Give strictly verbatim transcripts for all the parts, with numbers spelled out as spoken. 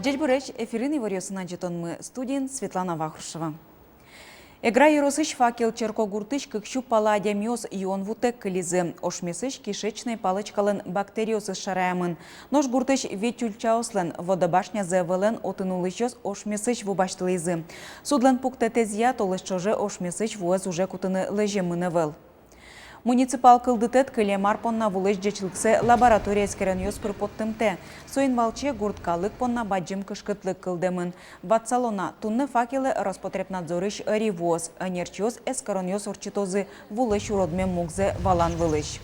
Ӟечбуресь! Эфирын иворъёсын адӟытонмы, студиын Светлана Вахрушева. Эгра ёросысь Факел черкогуртысь кык сю пала адямиос юон вутэк кылизы. Ошмесысь кишечной палочкалэн бактериосыз шараямын. Нош гуртысь вить ульчаослэн водобашнязы ӧвӧлэн отын улӥсьёс ошмесысь ву басьтылӥзы. Судлэн пуктэтэзъя, толэзь ӵоже ошмесысь вуэз уже кутыны лэземын ӧвӧл. Муниципал кылдытэт кылем ар понна вулэсь ӟечлыксэ лаборатория эскеронъёс пыр поттымтэ. Соин валче гурт калык понна бадӟым кышкытлык кылдэмын. Ватсалом на, туннэ Факелэ Роспотребнадзорысь ӧри вуоз, ӧнерчиос эскеронъёс ортчытозы вулэсь уродмем мугзэ валан вылысь.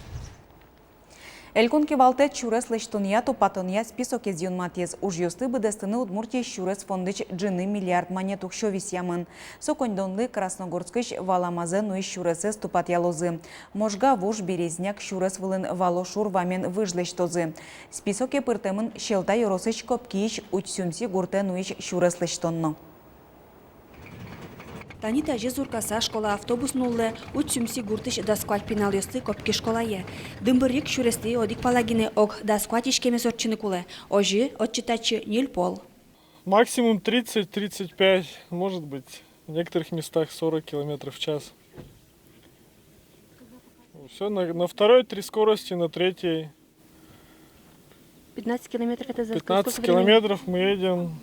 Элькун кивалтэт сюрес лэсьтонъя, тупатонъя списокез юнматӥз. Ужъёсты быдэстыны Удмуртиысь сюрес фондысь ӝыны миллиард манет уксё висъямын. Со коньдонлы Красногорскысь Валамазэ нуись сюресэз тупатъялозы. Можга, Вуж, Березняк сюрес вылын Вало шур вамен выж лэсьтозы. Списоке пыртэмын Сьӧлта ёросысь Копкиысь Усть-Сюмси гуртэ нуись сюрес лэсьтон но. Тани тазьы зуркаса школа автобус нуллэ Усть-Сюмси гуртысь дас куать пиналъёсты Копки школае. Дымбырйык сюрестӥ одӥг пала гинэ ог дас куать иськемез ортчыны кулэ. Озьы отчы-татчы ньыль пол. Максимум тридцать, тридцать пять, может быть, в некоторых местах сорок километров в час. Всё на, на второй три скорости, на третьей. Пятнадцать километров это за сколько времени? Пятнадцать километров мы едем,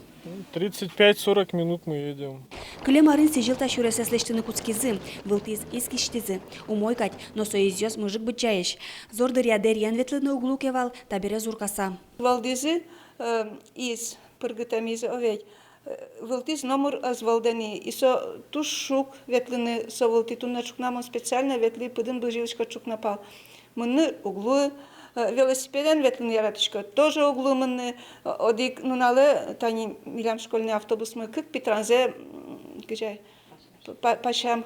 тридцать пять-сорок минут мы едем. Кылем арын сӥзьыл та сюресэз лэсьтыны кутскизы, вылтӥз из кисьтӥзы. Умой кадь, но со изъёс мыжык быдӟаесь. Зор дыръя дэриен ветлыны уг луы ке вал, табере зуркаса. Вӧлдӥзы, э, из пыргытэмез, о ведь. Э, вылтӥз номыр ӧз вӧлдэ ни, и со туж шуг ветлыны со вылтӥ. Туннэ ӵукна мон специально ветлӥ, пыдын бызьылӥсько ӵукна пал. Мынны уг луы, э, велосипедэн ветлыны яратӥсько, тоже уг луы мынны. Э, одӥг нуналэ тани милям школьный автобусмы кык питранзэ, м, кызьы ай, па-, пасям.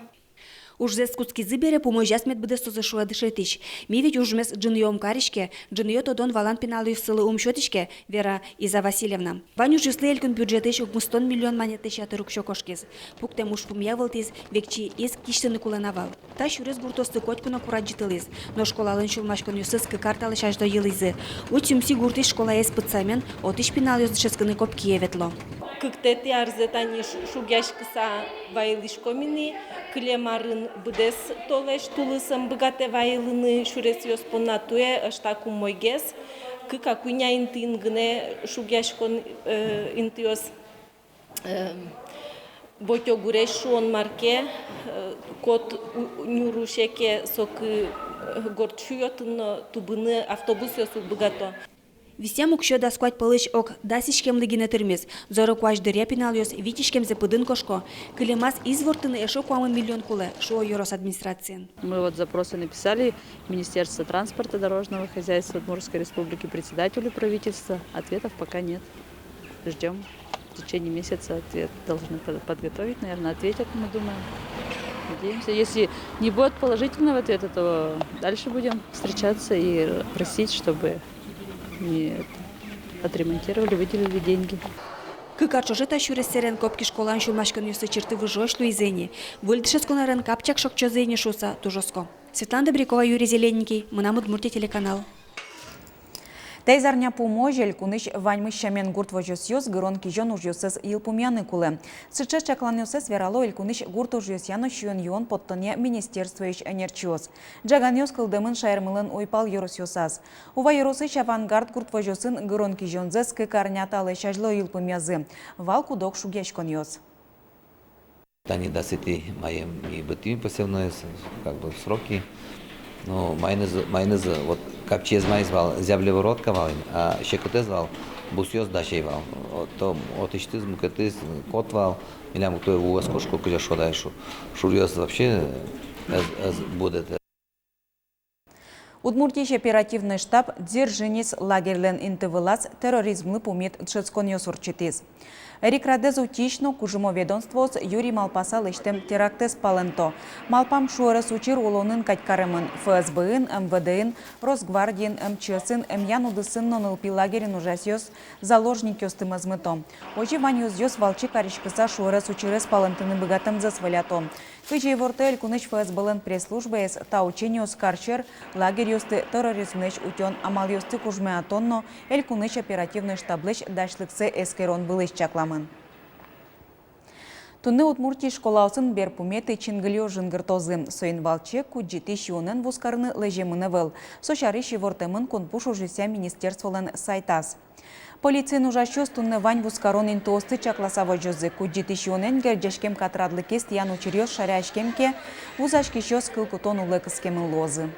Ужзэс кутскизы бере, пумозяз мед быдэстозы, шуэ дышетӥсь. Ми ведь ужмес ӝыныё ум кариське, ӝыныё тодон-валан пиналъёслы ум сётӥське, вера Иза Васильевна. Вань ужъёслы элькун бюджетысь укмыстон миллион манетлэсь ятыр уксё кошкиз. Пуктэм ужпумъя вылтӥз векчи из кисьтыны кулэ на вал. Та сюрес гуртъёсты котьку но курадӟытылӥз, но школалэн сюлмаськонъёсыз кык ар талэсь азьло йылӥзы. Усть-Сюмси гуртысь школаез пытсамен, отысь пиналъёс дышетскыны Копкие ветло. Кыктэтӥ арзэ тани ш-, шугъяськыса вайылӥськом ини, кылем арын быдэс толэзь тулыс ӧм быгатэ вайылыны сюресъёс понна, туэ ӧжытак умойгес, кык-а, куинь-а интыын гинэ шугъяськон, э, интыос, э, Ботёгурезь шуон мар ке, э, Кот у-, нюр усе ке, соку, э, горд сю отын но тубыны автобусъёс уг быгато. Висъям уксё дас куать пӧлысь ог дас иськемлы гинэ тырмиз. Зоро куазь дыръя пиналъёс вить иськемзэ пыдын кошко. Кылемаз из ворттыны эшшо куамын миллион кулэ, шуо ёрос администрациын. Мы вот запросы написали в Министерство транспорта, дорожного хозяйства Удмуртской Республики, председателю правительства. Ответов пока нет. Ждём. В течение месяца ответ должны под-, подготовить, наверное, ответят, мы думаем. Надеемся, если не будет положительного ответа, то дальше будем встречаться и просить, чтобы не это, отремонтировали, выделили деньги. Кык ар ӵоже та сюрес сэрен Копки школаын сюлмаськонъёсты чырты-выжыозь луизы ини. Выль дышетскон арын капчак шокчозы ини шуыса туж оско. Светлана Добрякова, Юрий Зелененький, «Мынам Удмуртие» телеканал. Таиз арня пумозь элькунысь ваньмыз сямен гурт возёсъёс гырон-кизён ужъёссэс йылпумъяны кулэ. Сыӵе чакланъёссэс верало элькунысь гурт ужъёсъя но сиён-юон поттонъя министерствоысь ӧнерчиос. Ӝаганъёс кылдэмын шаермылэн уйпал ёросъёсаз. Ува ёросысь «Авангард» гурт возёсын гырон-кизёнзэс кык арня талэсь азьло йылпумъязы. Вал куд-ог шугъяськонъёс. Тани дасэтӥ маем ми быдтӥм посевной, с-, как бы, сроки. Ну, маиныз, маиныз, вот, капчиез маиз вал, зяблеворотка вал, а секытэз вал, бусъёс дась ӧй вал. От, то, отысьтыз мукетыз кот вал, милям туэ вуэз кошко, кызьы шуод ай, шу-, шуръёс вообще ӧз, ӧз будэтэ. Удмуртиысь оперативной штаб «Дзержинец» лагерьлэн инты вылаз терроризмлы пумит дышетсконъёс ортчытӥз. Эрикрадэз утись но кужмо ведомствоос юри малпаса лэсьтэм терактэз палэнто. Малпам шуэрес учыр улонын кадь каремын: ФСБ-ын, МВД-ын, Росгвардиын, МЧС-ын, эмъян удысын но нылпи лагерьын ужасьёс заложникъёсты мозмыто. Озьы вань ёзъёс валче кариськыса шуэрес учырез палэнтыны быгатэмзэс вӧлято. Кызьы ивортэ элькунысь ФСБ-лэн пресс-службаез, та учениос кар сьӧр лагерьёсты терроризмлэсь утён амалъёсты кужмоятон но элькунысь оперативной штаблэсь дасьлыксэ эскерон вылысь чакламын. Туннэ Удмуртиысь школаосын берпуметӥ чингылиос жингыртозы. Соин валче кудӟытӥсь юонэн вузкарыны лэземын ӧвӧл. Со сярысь ивортэмын кунпуш ужъёсъя министерстволэн сайтаз. Полициын ужасьёс туннэ вань вузкарон интыосты чакласа возёзы. Кудӟытӥсь юонэн герӟаськем катрадлыкез тӥян учыръёс шараяськем ке, вузаськисьёс кыл кутон улэ кыскемын луозы.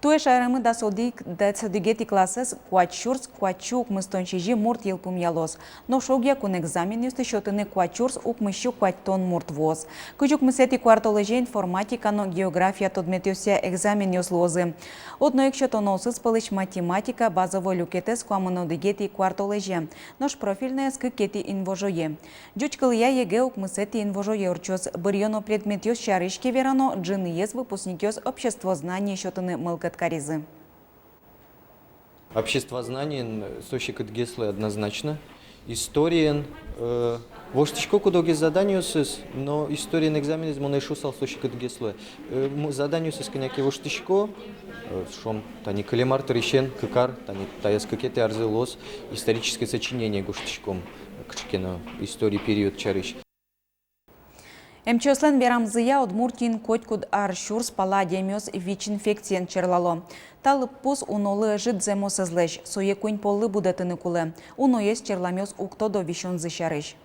Туэ шаерамы дас одӥг, дас одӥгетӥ классэз куать сюрс куать сю укмыстон сизьым мурт йылпумъялоз. Нош огъякун экзаменъёсты сётыны куать сюрс укмыс сю куатьтон мурт вуоз. Кызь укмысэтӥ куартолэзе информатика но география тодметъёсъя экзаменъёс луозы. Одно ик сётоноосыз пӧлысь математика базовой люкетэз куамын одӥгетӥ куартолэзе, нош профильноез кыкетӥ инвожое. Ӟуч кылъя ЕГЭ укмысэтӥ инвожое ортчоз. Быръёно предметъёс сярысь ке верано, ӝыныез выпускникъёс обществознание сётыны мылкыд каризы. Обществознаниен со секытгес луэ однозначно. Историен, э, воштӥсько куд-огез заданиосыз, но историен экзаменэз мон эшшо сал со секытгес луэ. Э, м-, заданиосыз кӧня ке воштӥсько, э, шуом, тани кылем ар дырысен кык ар, тани таяз кыкетӥ арзэ луоз, историческое сочинение гожтӥськом, кыӵе ке но история период сярысь. Эмчиослэн верамзыя, Удмуртиын котькуд ар сюрс пала адямиос ВИЧ-инфекциен черлало. Та лыдпус унолы ӧжыт зэмос ӧз лэзь, сое куинь поллы будэтыны кулэ. Уноез черламъёс уг тодо висёнзы сярысь.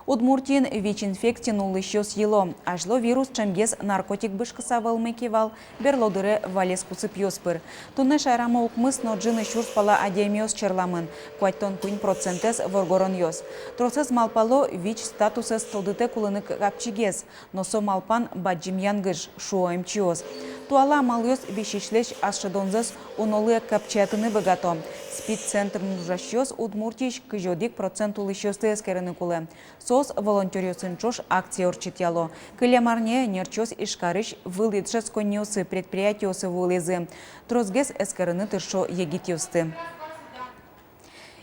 Удмуртиын ВИЧ-инфекциен улӥсьёс йыло. Азьло вирус ӵемгес наркотик бышкыса вӧлмы ке вал, берло дыре валес кусыпъёс пыр. Туннэ шаерамы укмыс но ӝыны сюрс пала адямиос черламын, куатьтон куинь процентэз воргоронъёс. Тросэз малпало, ВИЧ статусэз тодытэк улыны капчигес, но со малпан бадӟым янгыш, шуо эмчиос. Туала амалъёс висисьлэсь ас шӧдонзэс унолы ик капчиятыны быгато. СПИД центрын ужасьёс Удмуртиысь кызь одӥг процент улӥсьёсты эскерыны кулэ. Соос волонтёръёсын ӵош акция ортчытъяло. Кылем арняе ӧнерчиос Ижкарысь вылӥ дышетсконниосы, предприятиосы вуылӥзы. Тросгес эскерыны тыршо егитъёсты.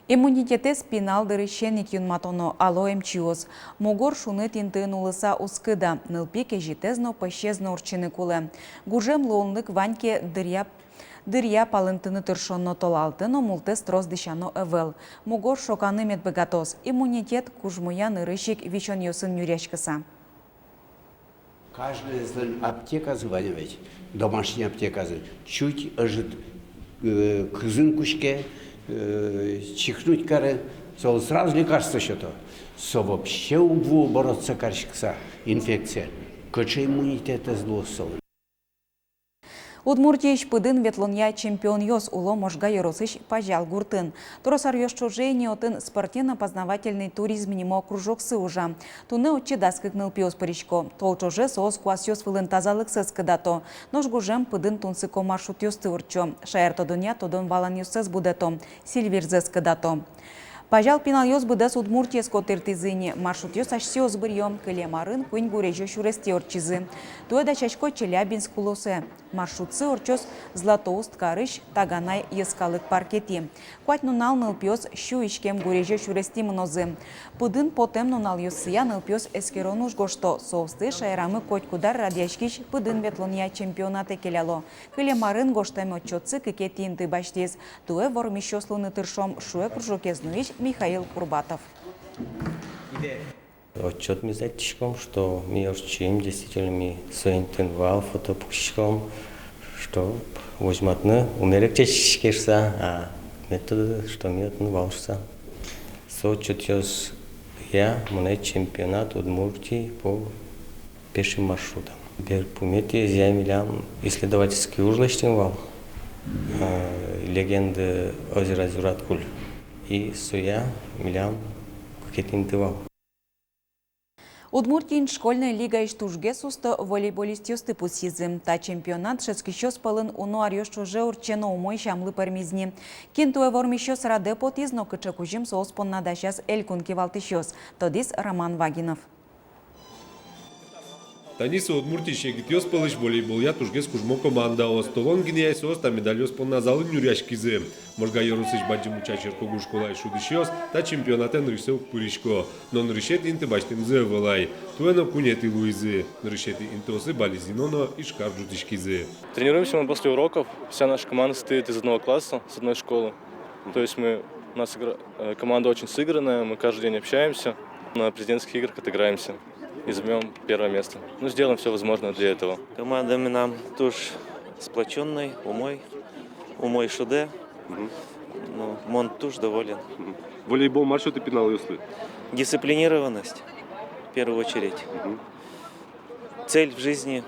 Иммунитетэз пинал дырысен ик юнматоно, ало эмчиос. Мугор шуныт интыын улыса уз кыда, нылпи кезьытэз но, пӧсез но ортчыны кулэ. Гужем луонлык вань ке, дыръя дыръя палэнтыны тыршоно, толалтэ но мултэс трос дӥсяно ӧвӧл. Мугор шоканы мед быгатоз. Иммунитет кужмоя нырысь ик висёнъёсын нюръяськыса. Каждоезлэн аптеказы вань ведь, домашний аптеказы. Чуть ӧжыт, э, кызын куиське, э, чихнуть каре, солы сразу лекарство сёто. Со вообще уг вуы бороться кариськыса инфекциен. Кыӵе иммунитетэз луоз солэн? Удмуртиысь пыдын ветлонъя чемпионъёс уло Можга ёросысь Пазял гуртын. Трос аръёс ӵоже ини отын спортивно-познавательный туризм нимо кружоксы ужа. Туннэ отчы дас кык нылпиос пырисько. Тол ӵоже соос куасъёс вылын тазалыксэс кыдато. Нош гужем пыдын тунсыко маршрутъёсты ортчо. Шаертодонъя тодон-валанъёссэс будэто, сильвирзэс кыдато. Пазял пиналъёс быдэс Удмуртиез котыртӥзы ини. Маршрутъёс асьсэос быръё. Кылем арын куинь гурезё сюрестӥ ортчизы. Туэ дасясько Челябинск улосэ. Маршрутсы ортчоз Златоуст карысь Таганай йӧскалык паркетӥ. Куать нунал нылпиос сю иськем гурезё сюрестӥ мынозы. Пыдын потэм нуналъёссыя нылпиос эскерон уж гожто. Соосты шаерамы котькуд ар радъяськись пыдын ветлонъя чемпионатэ келяло. Кылем арын гожтэм отчётсы кыкетӥ инты басьтӥз. Туэ вормисьёс луыны тыршом, шуэ кружокез нуись Михаил Курбатов. Отчёт ми ӧтиськом, что ми ортчим, действительно ми со интын вал, фото пуксиськом, чтоб возьматыны, умереть чечиське шуса, а мед тодо, что ми отын вал шуса. Со отчётъёсъя монэ чемпионат Удмуртии по пешим маршрутам. Берпуметӥезъя милям исследовательский уж лэсьтӥм вал, э, «Легенды озера Зураткуль». И соя милям кыкетӥ инты вал. Удмуртиын школьной лигаысь тужгес усто волейболистъёсты пусйизы. Та чемпионат дышетскисьёс пӧлын уно аръёс ӵоже ортче но умой сямлы пӧрмиз ни. Кин туэ вормисьёс радэ потӥз но кыӵе кузьым соос понна дасяз элькун кивалтӥсьёс, тодӥз Роман Вагинов. Тани со Удмуртиысь егитъёс пӧлысь волейболъя тужгес кужмо командаос. Толон гинэ ай соос та медальёс понна залын нюръяськизы. Можга ёросысь Бадӟым Уча черкогурт школаысь шудӥсьёс та чемпионатэ нырысьсэ уг пырисько. Но нырысетӥ инты басьтэмзы ӧвӧл ай. Туэ но куинетӥ луизы. Нырысетӥ интыосы Балезино но Ижкар ӝутӥськизы. Тренируемся мы после уроков. Вся наша команда состоит из одного класса, с одной школы. То есть мы, у нас игра- э, команда очень сыгранная, мы каждый день общаемся, на президентских играх отыграемся и займём первое место. Ну, сделаем всё возможное для этого. Команда мынам туж сплочённой, умой, умой шудэ. Ну, мон туж доволен. Волейбол мар сётэ пиналъёслы? Дисциплинированность, в первую очередь. Цель в жизни.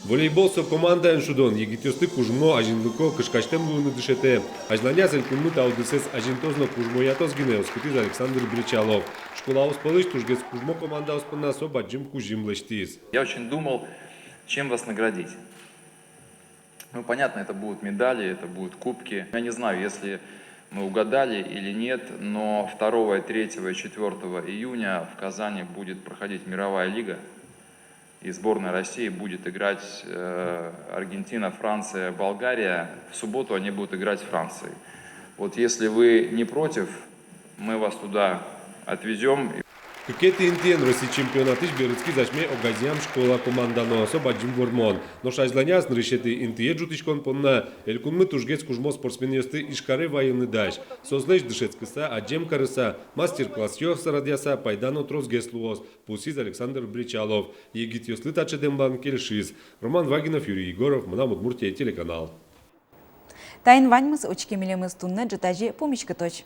Волейбол со командаен шудон, егитъёсты кужмо, азинлыко, кышкасьтэм луыны дышетэ. Азьланяз элькунмы та удысэз азинтоз но кужмоятоз гинэ, оскытӥз Александр Бречалов. Школаос пӧлысь тужгес кужмо командаос понна со бадӟым кузьым лэсьтӥз. Я очень думал, чем вас наградить. Ну, понятно, это будут медали, это будут кубки. Я не знаю, если мы угадали или нет, но второго, третьего и четвёртого июня в Казани будет проходить мировая лига. И сборная России будет играть, э, Аргентина, Франция, Болгария. В субботу они будут играть с Францией. Вот если вы не против, мы вас туда отвезём. Кыкетӥ интыен Россия чемпионатысь берытскиз асьме Огазеям школа команда но, со Бадӟым Вормон. Нош азьланяз нырысетӥ интые ӝутӥськон понна элькунмы тужгес кужмо спортсменъёсты Ижкаре вайыны дась. Соослэсь дышетскыса, адӟем карыса, мастер-классъёс радъяса пайда но тросгес луоз, пусйиз Александр Бречалов. Егитъёслы таӵе дэмлан кельшиз. Роман Вагинов, Юрий Егоров, «Мынам Удмуртие» телеканал. Таин ваньмыз, учке милемыз туннэ ӝытазе пумиськытозь.